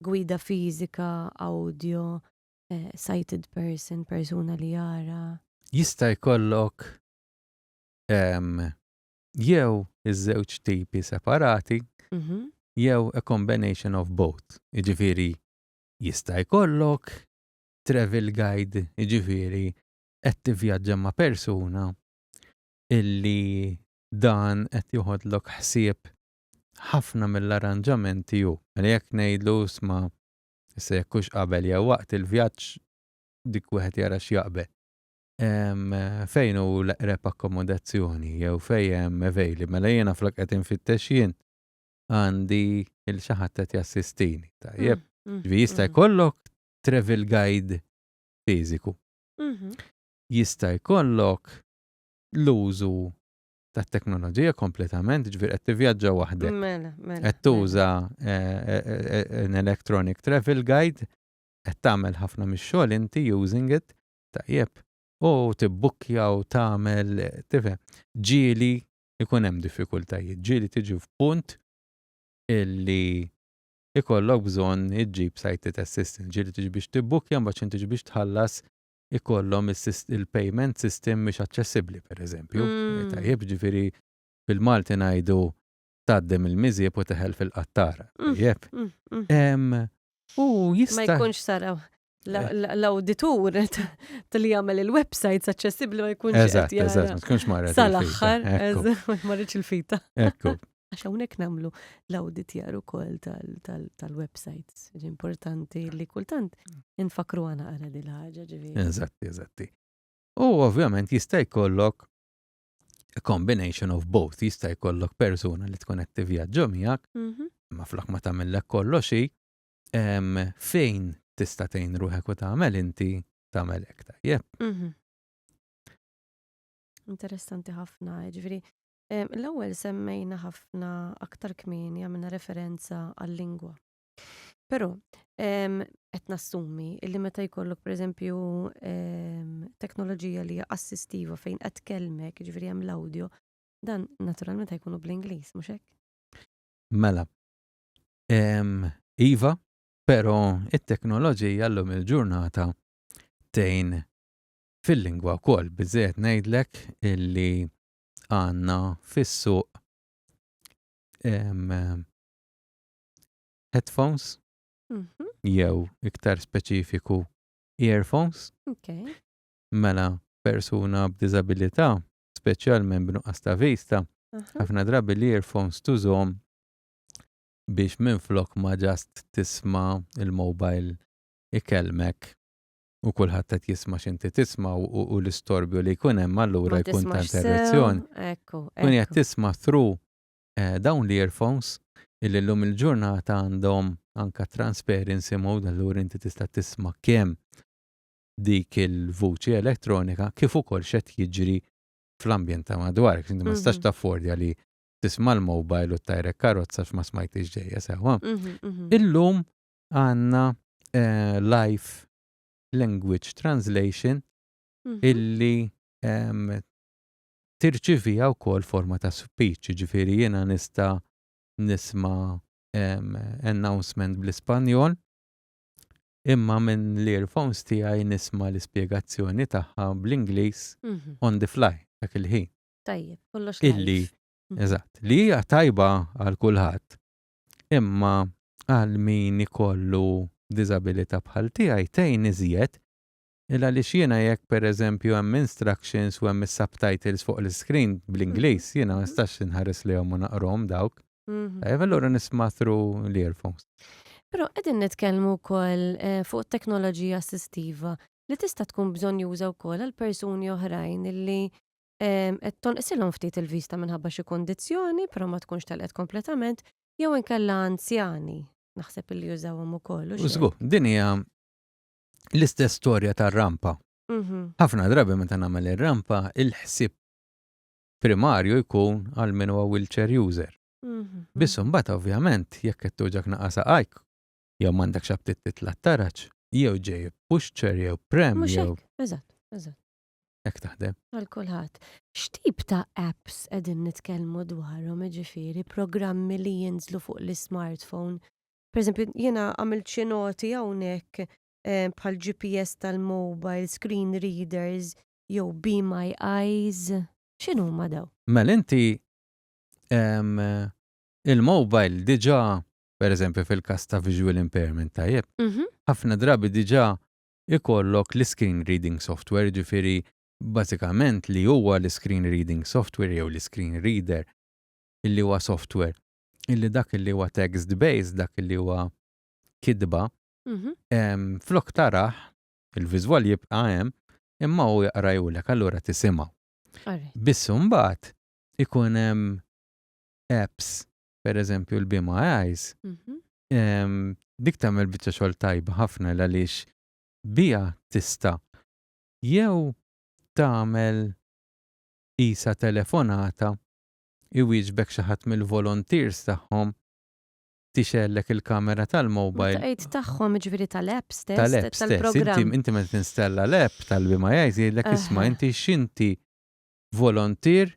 Gwida fiżika, audio, eh, sighted person, persuna li jara. Jista' jkollok jew iż-żewġ tipi separati jew a combination of both. Jiġifieri jista' jkollok travel guide, jiġifieri qed tivvjaġġa ma' persuna illi dan qed joħodlok ħsieb ħafna mill-arranġamenti hu. Mela jekk ngħidlu isma' issa jekk hux qabel jew waqt il-vjaġġ dik wieħed jara x'jaqbel. Fejn hu l-eqreb akkomodazzjoni jew fejn hemm available. Mela jiena flok qed infittex jien għandi il xi ħadd qed jassistini. Tajjeb. Ġifieri jista' jkollok travel guide fiżiku. Jista' jkollok l-użu tat-teknoloġija kompletament, ġifieri qed tivvjaġġa waħdek. Mela, mela. Qed tuża eh, eh, an electronic travel guide, qed tagħmel ħafna mix-xogħol inti using it, tajjeb, u tibbukkja u tagħmel, tifhem, ġieli ikun hemm diffikultajiet, ġieli tiġi f'punt illi ikollok bżonn iġġib sighted assistant, ġieli tiġi biex tibbukkja mbagħad x'inti tiġi biex tħallas ikollhom il-payment system mhix aċċessibbli pereżempju. Tajjeb, ġifieri bil-Malti ngħidu tgħaddi mill-miżieb u teħel fil-qattara. Tajjeb. U jista'. Ma jkunx sara l-awditur tal-li jagħmel il-websites aċċessibbli ma jkunx. Eżatt, eżatt, ma tkunx marret. Sal-aħħar, ma marritx il-fita. Ekku. Għax hawnhekk nagħmlu l-awditjar ukoll tal-websites. Importanti li kultant infakru għana għara dil ħaġa ġifieri. Eżatti, eżatti. U ovvjament jista' jkollok a combination of both, jista' jkollok persuna li tkun qed tivvjaġġa miegħek, ma flok ma tagħmellek kollox hi, fejn tista' tgħin ruħek u tagħmel inti tagħmel hekk tajjeb. Interessanti ħafna, ġifieri L-ewwel semmejna ħafna aktar kmieni għamilna referenza għal-lingwa. Però qed nassumi illi meta jkollok pereżempju teknoloġija li hija assistiva fejn qed tkellmek, jiġifieri hemm l-awdjo, dan naturalment ħa jkunu bl-Ingliż, mhux hekk? Mela. Iva, però it-teknoloġija llum il-ġurnata tgħin fil-lingwa wkoll. Biżżejjed ngħidlek illi għandna fis-suq headphones jew iktar speċifiku earphones. Okay. Mela persuna b'diżabilità, speċjalment b'nuqqas ta' vista, ħafna drabi l-earphones tużhom biex minflok ma just tisma' il-mobile ikellmek u kulħadd qed jisma' x'inti tisma' u l-istorbju li jkun hemm allura jkun ta' interruzzjoni. Ekku. Kun qed tisma' through eh, dawn l-earphones illi llum il-ġurnata għandhom anka transparency mode allura inti tista' tisma' kemm dik il-vuċi elettronika kif ukoll x'qed jiġri fl-ambjent ta' madwarek. Inti ma tistax taffordja li tisma' l-mobile u tajrek karozza x'ma smajtix ġejja sewwa. Illum għandna eh, live language translation illi tirċivija wkoll forma ta' speech, ġifieri jiena nista' nisma' announcement bl-Ispanjol, imma minn l-earphones tiegħi nisma' l-ispjegazzjoni tagħha bl-Ingliż on the fly dak il-ħin. Tajjeb, kollox Illi, eżatt, li hija tajba għal kulħadd, Imma għal min ikollu diżabilità bħal tiegħi tgħin iżjed il għaliex jiena jekk pereżempju hemm instructions u hemm is-subtitles fuq l-iscreen bl-Ingliż, jiena ma nistax inħares lejhom u naqrahom dawk. Tajjeb allura nisma' through l-earphones. Però qegħdin nitkellmu wkoll eh, fuq teknoloġija assistiva li tista' tkun bżonjuża wkoll għal persuni oħrajn illi qed tonqsilhom ftit il-vista minħabba xi kundizzjoni, però ma tkunx telqet kompletament, jew inkella anzjani naħseb illi jużawhom ukoll. U żgur, din hija l-istess storja tar-rampa. Mhm. Ħafna drabi meta nagħmel ir-rampa, il-ħsieb primarju jkun għal min huwa wheelchair user. Mhm. Biss imbagħad ovvjament jekk qed tuġak naqa' saqajk jew m'għandekx aptit titla' taraġ, jew ġej pushchair jew prem jew. Eżatt, eżatt. Hekk taħdem. Għal kulħadd. X'tip ta' apps qegħdin nitkellmu dwarhom, jiġifieri programmi li jinżlu fuq l-ismartphone? Per eżempju, jiena għamilt xi noti hawnhekk eh, bħal GPS tal-mobile, screen readers, jew Be My Eyes. X'inhuma daw? Mela inti il-mobile diġà, per eżempju fil-każ ta' visual impairment tajjeb, mhm. ħafna drabi diġà ikollok l-screen reading software, ġifieri bażikament li huwa l-screen reading software jew l-screen reader illi huwa software illi dak illi huwa text based, dak illi huwa kitba, mhm. flok tarah il-viżwal jibqa' hemm, imma hu jaqrajulek, allura tisimgħu. Biss imbagħad ikun hemm apps, per eżempju l-Be My Eyes, mhm. dik tagħmel biċċa xogħol tajba ħafna għaliex bija tista' jew tagħmel isa telefonata iwieġbek xi ħadd mill-volunteers tagħhom tixgħellek il-kamera tal-mobile. Meta tgħid tagħhom jiġifieri tal-app stess, tal-app stess. Inti inti meta tinstalla l-app tal-Be My Eyes jgħidlek isma' inti x'inti volontier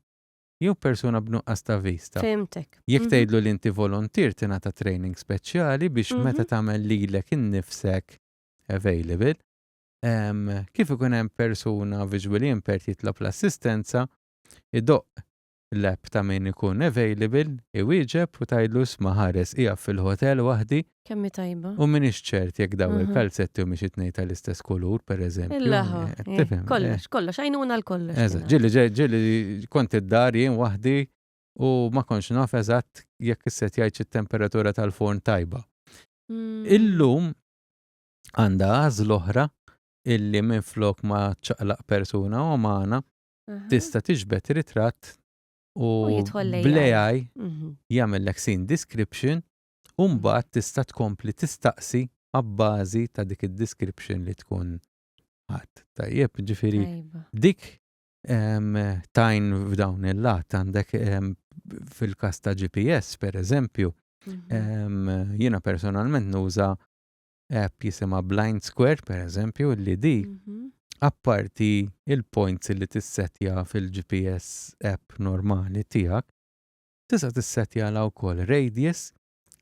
jew persuna b'nuqqas ta' vista. Fhimtek. Jekk mhm. tgħidlu li inti volontier tingħata training speċjali biex mhm. meta tagħmel lilek innifsek available, kif ikun hemm persuna visually impaired jitlob l-assistenza, idoqq l-app ta' min ikun available, iwieġeb u tgħidlu isma' ħares qiegħed fil-hotel waħdi. Kemm hi tajba. U m'iniex ċert jekk dawn il-kalzetti humiex it-tnejn tal-istess kulur, pereżempju. Il-laħwa. Eh, kollox, kollox, għajnuna l-kollox. Eżatt, ġieli ġieli kont id-dar jien waħdi u ma kontx naf eżatt jekk issettjajtx it-temperatura tal-forn tajba. Hmm. Illum għandha għażla oħra illi minflok ma ċaqlaq persuna umana tista' tiġbed ritratt u bl-AI mhm. jagħmellek scene description u mbagħad tista' tkompli tistaqsi abbażi ta' dik id-description li tkun ħadd. Tajjeb, ġifieri dik tajn f'dawn il-lat għandek fil-każ ta' GPS per eżempju, mhm. jiena personalment nuża app jisimha Blind Square per eżempju li di mhm. apparti il-points li tissetja fil-GPS app normali tiegħek, tista' tissetjala wkoll radius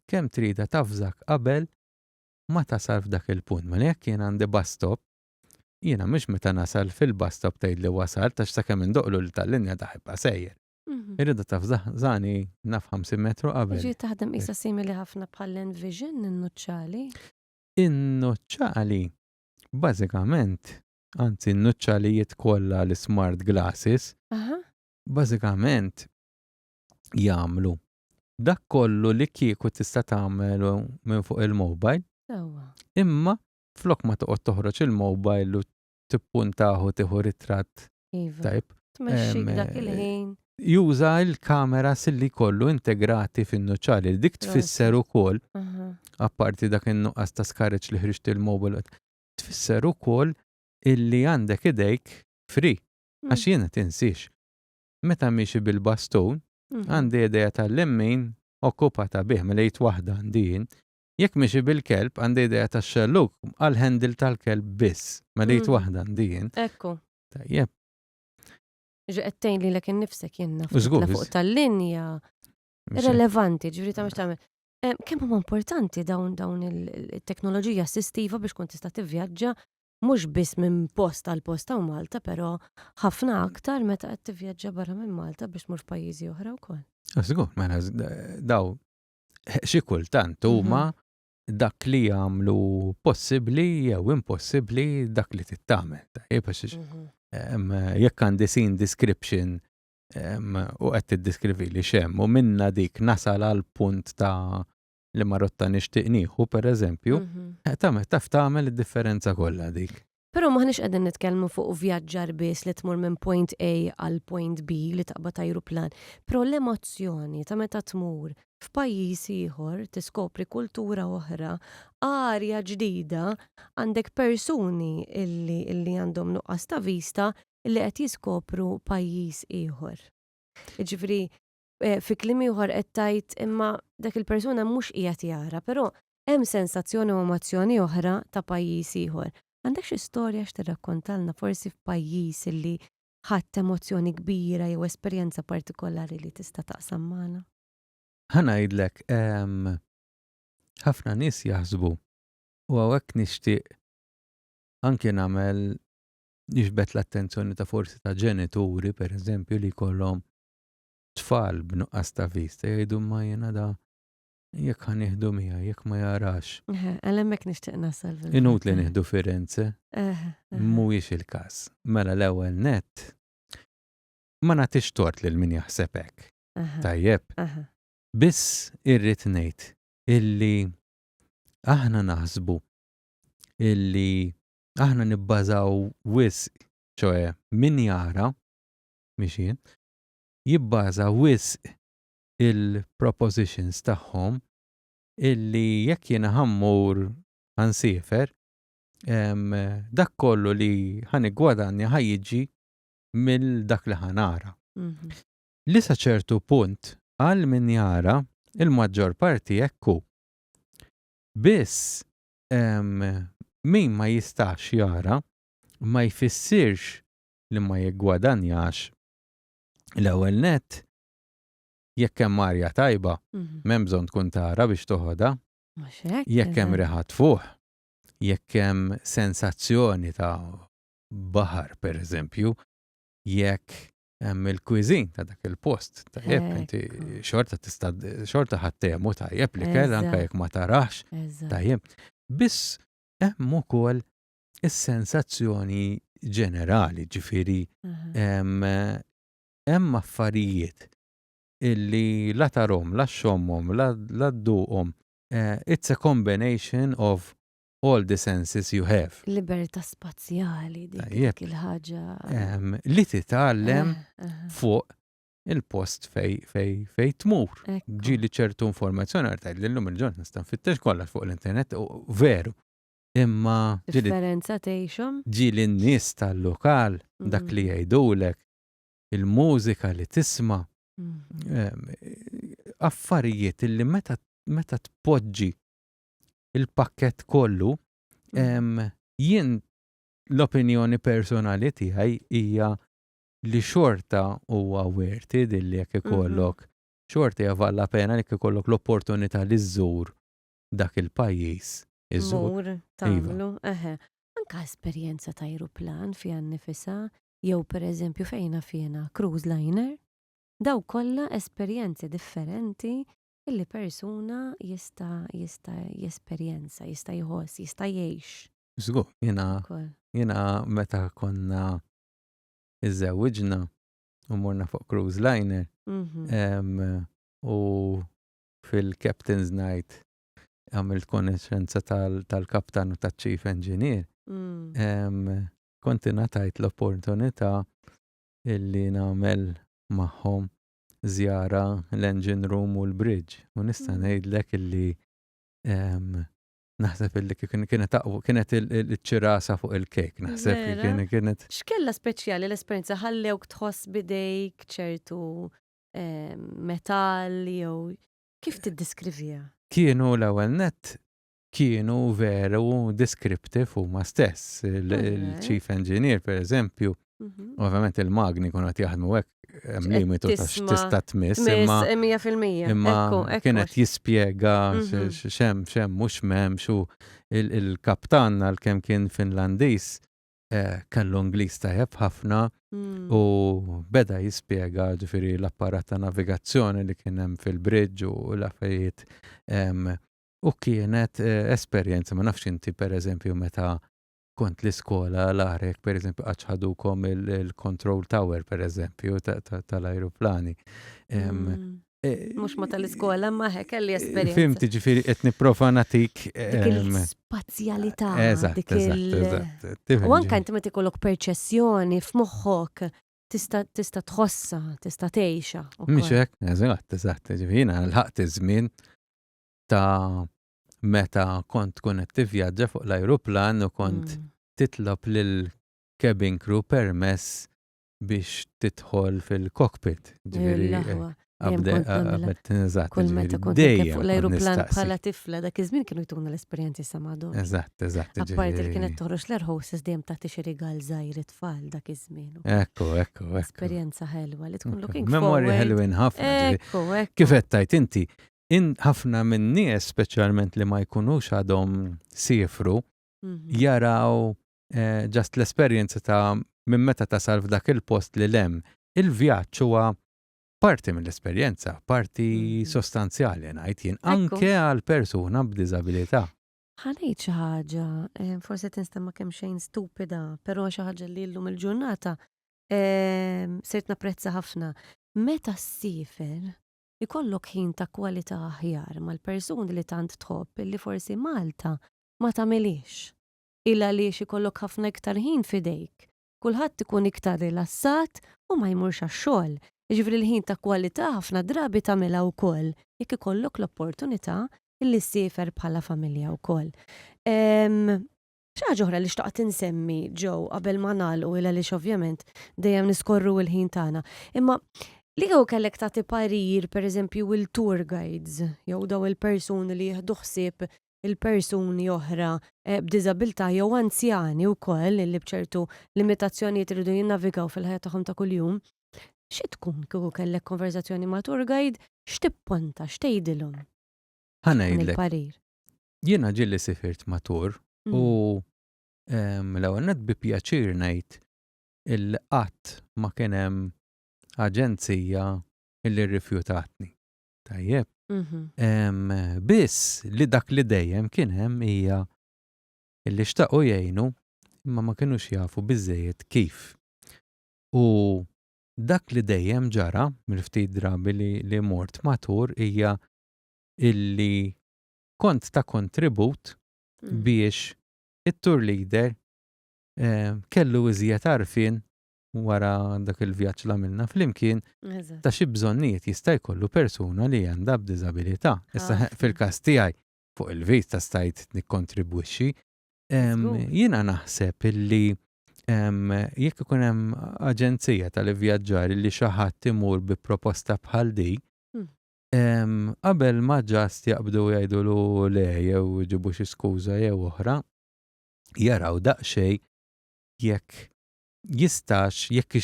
kemm trida tafżak qabel ma tasal f'dak il-punt. Mela jekk jien għandi bus stop, jiena mhux meta nasal fil-bus stop tgħid li wasal tax sakemm indoqlu li tal-linja taħibha sejjer. Mhm. Irridu taf zani naf 50 metru qabel. Ġi taħdem isa simili ħafna bħal Envision in-nuċċali. In-nuċċali, bażikament, anzi n-nuċċalijiet kollha l-smart glasses, bażikament jagħmlu dak kollu li kieku tista' tagħmel minn fuq il-mobile. Imma flok ma toqgħod toħroġ il-mobile u tippuntahu tieħu ritratt Iva. Tajb. Tmexxik dak eh, il-ħin. Juża l-kameras li kollu integrati fin-nuċċali. Dik tfisser ukoll, apparti dak in-nuqqas ta' skareċ li ħriġt il-mobile, tfisser ukoll illi għandek idejk free. Mm. Għax jiena tinsiex. Meta miexi bil-bastun, mhm. għandi ideja tal-lemmin okkupata bih, mela jgħid waħda għandi jien. Jekk miexi bil-kelb, għandi idea tax-xellug għall-handle tal-kelb biss, mela jgħid mm. waħda għandi jien. Ekku. Tajjeb. Ġi qed tgħin lilek innifsek jien naf. Fuq tal-linja. Irrelevanti, ġifieri ta' mhux tagħmel. Eh, kemm huma importanti dawn dawn il-teknoloġija assistiva biex kun tista' tivvjaġġa mhux biss minn post għal post hawn Malta, però ħafna aktar meta qed tivvjaġġa barra minn Malta biex tmur f'pajjiżi oħra wkoll. Żgur, mela daw xi kultant huma mhm. dak li jagħmlu possibbli jew impossibbli dak li tittamel. Tajjeb għax mhm. jekk għandi scene description u qed tiddiskrivi li xem u minna dik nasal għal punt ta' li marotta nixtieq nieħu pereżempju, mhm. eh, tagħmel taf tagħmel id-differenza kollha dik. Però m'aħniex qegħdin nitkellmu fuq vjaġġar biss li tmur minn point A għal point B li taqbad ajruplan, però l-emozzjoni ta' meta tmur f'pajjiż ieħor, tiskopri kultura oħra, arja ġdida, għandek persuni illi illi għandhom nuqqas ta' vista illi qed jiskopru pajjiż ieħor. Jiġifieri fi kliem ieħor qed tgħid imma dak il-persuna mhux qiegħed jara, però hemm sensazzjoni u emozzjoni oħra ta' pajjiż ieħor. Għandek xi storja x'tirrakkontalna forsi f'pajjiż illi ħadt emozzjoni kbira jew esperjenza partikolari li tista' taqsam magħna? Ħa ngħidlek, ħafna nies jaħsbu u hawnhekk nixtieq anke nagħmel niġbed l-attenzjoni ta' forsi ta' ġenituri pereżempju li jkollhom tfal b'nuqqas ta' vista jgħidu ma jiena da jekk ħa nieħdu miegħi, jekk ma jarax. Għal hemmhekk nixtieq nasal. Inutli nieħdu Firenze. Mhuwiex il-każ. Mela l-ewwel nett ma nagħtix tort lil min jaħseb hekk. Tajjeb. Biss irrid ngħid illi aħna naħsbu illi aħna nibbażaw wisq, ċoe min jara, mhix jien, jibbaża wisq il-propositions tagħhom illi jekk jiena ħa mmur ħa nsiefer, dak kollu li ħa niggwadanja ħa jiġi mill dak li ħa nara. Li sa ċertu punt għal min jara il-maġġor parti hekk hu. Biss min ma jistax jara ma jfissirx li ma jiggwadanjax l-ewwel nett jekk hemm arja tajba, m'hemm bżonn tkun tara biex toħodha. Jekk hemm riħa tfuħ, jekk hemm sensazzjoni ta' baħar pereżempju, jekk hemm il-cuisine ta' dak il-post, tajjeb, inti xorta tista' xorta ħattemu tajjeb li kell anke jekk ma tarax, tajjeb. Biss hemm ukoll is-sensazzjoni ġenerali, ġifieri hemm affarijiet illi la tarhom, la xxommhom, la dduqhom. It's a combination of all the senses you have. Libertà spazjali dik il-ħaġa. Li titgħallem fuq il-post fej fej fej tmur. Ġieli ċertu informazzjoni għartajt li l-lum il-ġurnata nista' nfittex kollha fuq l-internet veru. Imma differenza tgħixhom. Ġieli n-nies tal-lokal dak li jgħidulek il-mużika li tisma', affarijiet li meta meta tpoġġi il-pakkett kollu, jien l-opinjoni personali tiegħi hija li xorta huwa worth it li jekk ikollok xorta hija valla pena li jekk ikollok l-opportunità li żżur dak il-pajjiż. Iżżur. Mur, tagħmlu, eħe. Anka esperjenza ta' ajruplan fiha nnifisha, jew pereżempju fejn naf jiena cruise liner, dawn kollha esperjenzi differenti illi persuna jista' jista' jesperjenza, jista' jħoss, jista' jgħix. Żgur, jiena jiena meta konna iżżewwiġna u morna fuq cruise liner u fil-Captain's Night għamilt konoxenza tal-kaptan u tal-chief engineer. Kont ingħatajt l-opportunità illi nagħmel magħhom żjara l-engine room u l-bridge. U nista' ngħidlek illi naħseb illi kienet aqwa, kienet il-ċirasa fuq il-kejk, naħseb kienet. X'kella speċjali l-esperjenza ħallewk tħoss bidejk ċertu metall jew kif tiddeskriviha? Kienu l-ewwel nett kienu veru descriptive huma stess. Il-chief engineer, per eżempju, ovvjament il-magni kunu qed jaħdmu hekk hemm limitu ta' x'tista' tmiss, imma 100%. Imma kienet jispjega x'hemm x'hemm mhux m'hemmx u il-kaptan għalkemm kien Finlandiż kellu Ingliż tajjeb ħafna u beda jispjega ġifieri l-apparat ta' navigazzjoni li kien hemm fil-bridge u l-affarijiet u kienet esperjenza ma nafx inti pereżempju meta kont l-iskola l-għarek pereżempju qatt ħadukom il-control tower pereżempju tal-ajruplani. Mhux ma tal-iskola ma hekk kelli esperjenza. Fimti ġifieri qed nipprova nagħtik dik il-spazjalità. Eżatt, eżatt. U anke inti meta ikollok perċessjoni f'moħħok tista' tista' tħossha, tista' tgħixha. Mhux hekk, eżatt, eżatt. Ġifieri jiena lħaqt iż-żmien ta' meta kont tkun qed tivvjaġġa fuq l-ajruplan u kont titlob lil cabin crew permess biex tidħol fil-cockpit. Ġifieri. Eżatt. Kull meta kont fuq l-ajruplan bħala tifla dak iż-żmien kienu jtuna l-esperjenzi sa m'għadhomx. Eżatt, eżatt. Apparti li kienet toħroġ l-air hostess dejjem tagħti xi rigal żgħir it-tfal dak iż-żmien. Ekku, ekku, ekku. Esperjenza ħelwa li tkun looking forward. Memorji ħelwin ħafna. Ekku, ekku. Kif qed tgħid inti, in ħafna minn nies speċjalment li ma jkunux għadhom siefru, mhm. jaraw eh, ġast l-esperjenza ta' minn meta tasal f'dak il-post li lem. Il-vjaġġ huwa parti mill-esperjenza, parti mm. sostanzjali ngħid jien anke għal persuna b'diżabilità. Ħa ngħid xi ħaġa, eh, forsi tinstema' kemm xejn stupida, però xi ħaġa li llum il-ġurnata eh, sirt napprezza ħafna. Meta ssiefer, ikollok ħin ta' kwalità aħjar mal-persuni li tant tħobb illi forsi Malta ma tagħmilhiex. Il għaliex ikollok ħafna iktar ħin f'idejk. Kulħadd ikun iktar rilassat u ma jmurx għax-xogħol. Jiġifieri l-ħin ta' kwalità ħafna drabi tagħmilha wkoll jekk ikollok l-opportunità illi ssiefer bħala familja wkoll. Xi ħaġa oħra li xtaqt insemmi Joe qabel ma nagħlqu il għaliex ovvjament dejjem niskorru l-ħin tagħna. Imma li kieku kellek tagħti parir pereżempju il-tour guides jew daw il-persuni li jieħdu ħsieb il-persuni oħra eh, b'diżabilità jew anzjani wkoll li b'ċertu limitazzjonijiet iridu jinnavigaw fil-ħajja tagħhom ta' kuljum, xi tkun kieku kellek konverzazzjoni ma' tour guide, x'tipponta, x'tgħidilhom? Ħa ngħidlek. Parir. Jiena ġieli sifirt ma' tour mm. u l-ewwel nett bi pjaċir ngħid il qatt ma kien hemm aġenzija illi rrifjutatni. Tajjeb. Mhm. Biss li dak li dejjem kien hemm hija illi xtaqu jgħinu imma ma kinux jafu biżejjed kif. U dak li dejjem ġara mill-ftit drabi li, li mort matur hija illi kont ta' kontribut mm. biex it-tour leader eh, kellu iżjed għarfien wara dak il-vjaġġ li għamilna flimkien ta' xi bżonnijiet jista' jkollu persuna li għandha b'diżabilità. Issa fil-każ tiegħi fuq il-vista stajt nikkontribwixxi. Jiena naħseb illi jekk ikun hemm aġenzija tal-ivvjaġġar li xi ħadd imur bi proposta bħal di, hmm. qabel ma ġast jaqbdu jgħidulu le jew iġibu xi skuża jew oħra, jaraw daqsxejn jekk jistax, jekk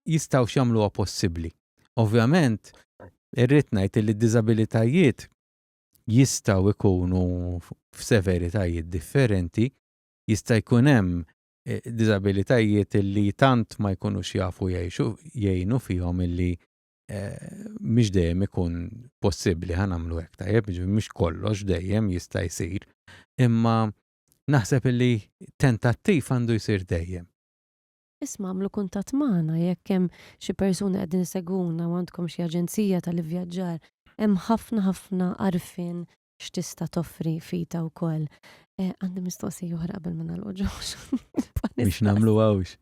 jistgħux jagħmluha possibbli. Ovvjament, irrid ngħid li d-diżabilitajiet jistgħu jkunu f'severitajiet differenti, jista' jkun hemm eh, diżabilitajiet li tant ma jkunux jafu jgħixu jgħinu fihom illi eh, mhix dejjem ikun possibbli ħa nagħmlu hekk tajjeb, mhux kollox dejjem jista' jsir. Imma Naħseb illi tentattiv għandu jsir dejjem. Isma' agħmlu kuntatt magħna jekk hemm xi persuni qegħdin isegwuna u għandkom xi aġenzija tal-ivvjaġġar. Hemm ħafna ħafna għarfien x'tista' toffri FITA wkoll. Eh, għandi mistoqsija oħra qabel ma nagħlqu ġox. Biex nagħmlu għawx.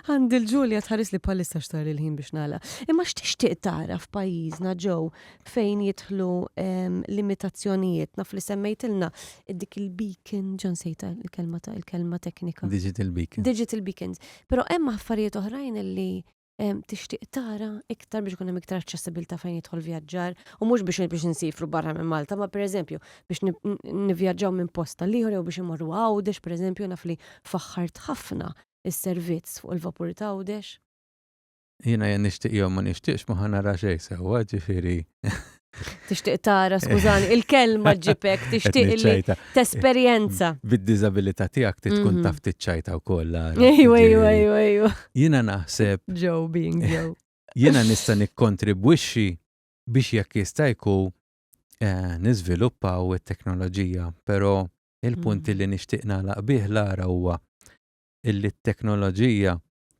Għandi l-Ġulja tħares li bħalissa xtar il-ħin biex nagħlaq. Imma x'tixtieq tara f'pajjiżna ġew fejn jidħlu ehm, limitazzjonijiet, naf li semmejtilna dik il-beacon, ġan sejta il-kelma ta' il-kelma teknika. Digital beacon. Digital beacons. Però hemm affarijiet oħrajn li ehm, tixtieq tara iktar biex ikun hemm iktar aċċessibilità fejn jidħol vjaġġar u mhux biex biex insifru barra minn Malta, ma pereżempju biex nivvjaġġaw minn post tal ieħor jew biex imorru Għawdex pereżempju naf li faħħart ħafna is-servizz fuq il-vapur ta' Għawdex. Jiena jien nixtieq jew ma nixtieqx ma ħanara xejn sewwa, ġifieri. Tixtieq tara, skużani, il-kelma ġibek, tixtieq li tesperjenza. Bid-diżabilità tiegħek tkun mhm. taf tiċċajta wkoll. Ejwa, ejwa, ejwa, ejwa. Jiena naħseb. Joe being Joe. Jiena nista' nikkontribwixxi biex jekk jista' jkun eh, niżviluppaw it-teknoloġija, però il-punt mm. li nixtieq nagħlaq bih Lara huwa illi t-teknoloġija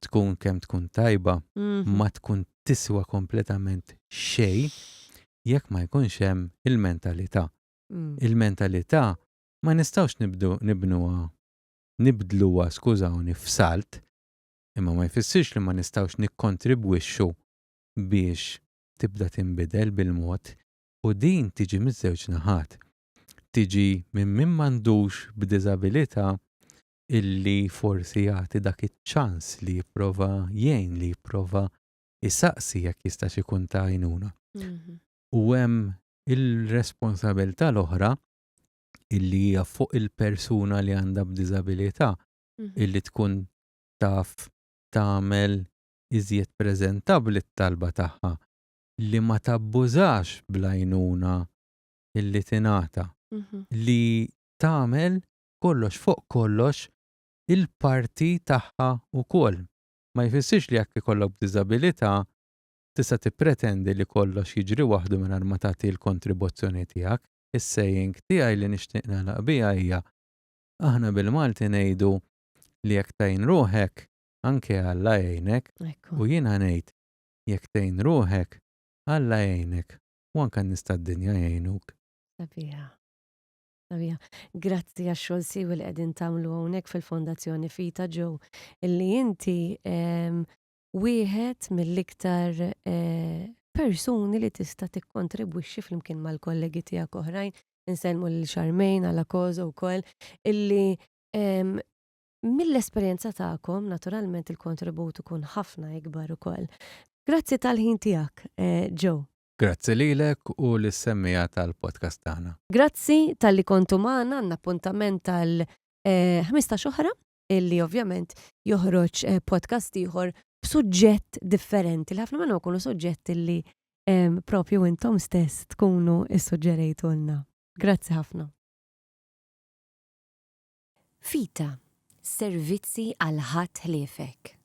tkun kemm tkun tajba mhm. ma tkun tiswa kompletament xejn jekk ma jkunx hemm il-mentalità. Mm. Il-mentalità ma nistgħux nibdu nibnuha nibdluha skużawni f'salt, imma ma jfissirx li ma nistgħux nikkontribwixxu biex tibda tinbidel bil-mod u din tiġi miż-żewġ naħat. Tiġi minn min m'għandux b'diżabilità illi forsi jagħti dak iċ-ċans li jipprova jgħin, li jipprova. Isaqsi jekk jistax ikun ta' għajnuna. U hemm il-responsabilità l-oħra illi hija fuq il-persuna li għandha b'diżabilità illi tkun taf tagħmel iżjed preżentabbli t-talba tagħha li ma tabbużax bl-għajnuna illi tingħata, li tagħmel kollox fuq kollox il-parti tagħha wkoll. Ma jfissirx li jekk ikollok b'diżabilità tista' tippretendi li kollox jiġri waħdu mingħajr ma tagħti l-kontribuzzjoni tiegħek. Is-saying tiegħi li nixtieq nagħlaq biha hija aħna bil-Malti ngħidu li jekk tgħin ruħek anke Alla jgħinek u jiena ngħid jekk tgħin ruħek Alla jgħinek u anke n-nies tad-dinja jgħinuk. Sabiħa. Sabiħa. Grazzi għax-xogħol siewi li qegħdin tagħmlu hawnhekk fil-Fondazzjoni Fita Joe illi inti ehm, wieħed mill-iktar eh, persuni li tista' tikkontribwixxi flimkien mal-kollegi tiegħek oħrajn, insellmu lil Charmaine għala koża wkoll, illi ehm, mill-esperjenza tagħkom naturalment il-kontribut ikun ħafna ikbar ukoll. Grazzi tal-ħin tiegħek, eh, Joe. Grazzi lilek u lis-semmiegħa tal-podcast tagħna. Grazzi talli kontu magħna għandna appuntament tal 15 eh, oħra illi ovvjament joħroġ eh, podcast ieħor b'suġġett differenti li ħafna minnhom ikunu suġġett illi propju intom stess tkunu issuġġerejtulna. Grazzi ħafna. Fita, servizzi għal ħadd ħliefek.